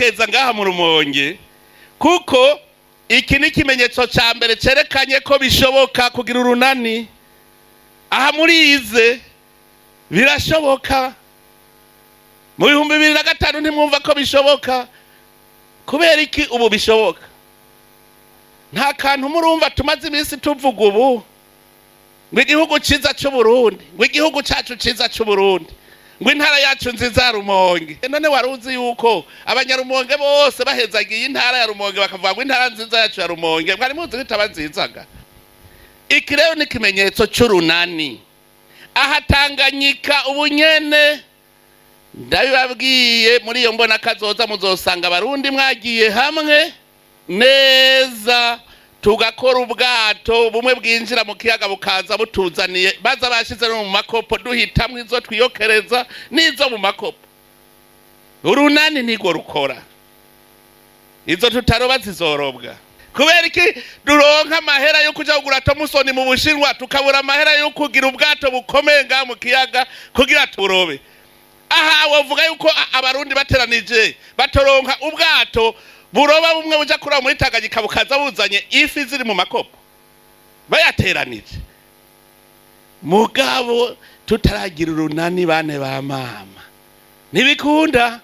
Ndabakeza ngaha mu Rumonge, kuko iki ni ikimenyetso cya mbere cyerekanye ko bishoboka kugira urunani. Aha murize birashoboka. Mu 2005 ntimwumva ko bishoboka. Kubera iki ubu bishoboka? Nta kantu murumva tumaze iminsi tuvuga ubu ngo igihugu cyiza cy'Uburundi, ngo igihugu cyacu cyiza cy'Uburundi, ngo intara yacu nziza ya Rumonge. None wari uzi yuko Abanyarumonge bose bahezagiye intara ya Rumonge, bakavuga ngo intara nziza yacu ya Rumonge? Mwari muzi ko itaba nzizaga? Iki rero ni ikimenyetso cy'urunani. Aha Tanganyika ubunyene, ndabibabwiye, muri iyo mbona kazoza muzosanga Abarundi mwagiye hamwe neza, tugakora ubwato bumwe bwinjira mu kiyaga, bukaza butuzaniye, baza bashize no mu makopo, duhitamwo izo twiyokereza n'izo mu makopo. Urunani nirwo rukora. Izo tutaroba zizorobwa. Kubera iki duronka amahera yo kuja kugura Thompson mu Bushinwa, tukabura amahera yo kugira ubwato bukomeye ngaha mu kiyaga kugira turobe? Aha wovuga yuko Abarundi bateranije batoronka ubwato buroba bumwe buja kuroba muri Tanganyika, bukaza buzanye ifi ziri mu makopo, bayateranije? Mugabo tutaragira urunani, bane ba mama, ntibikunda.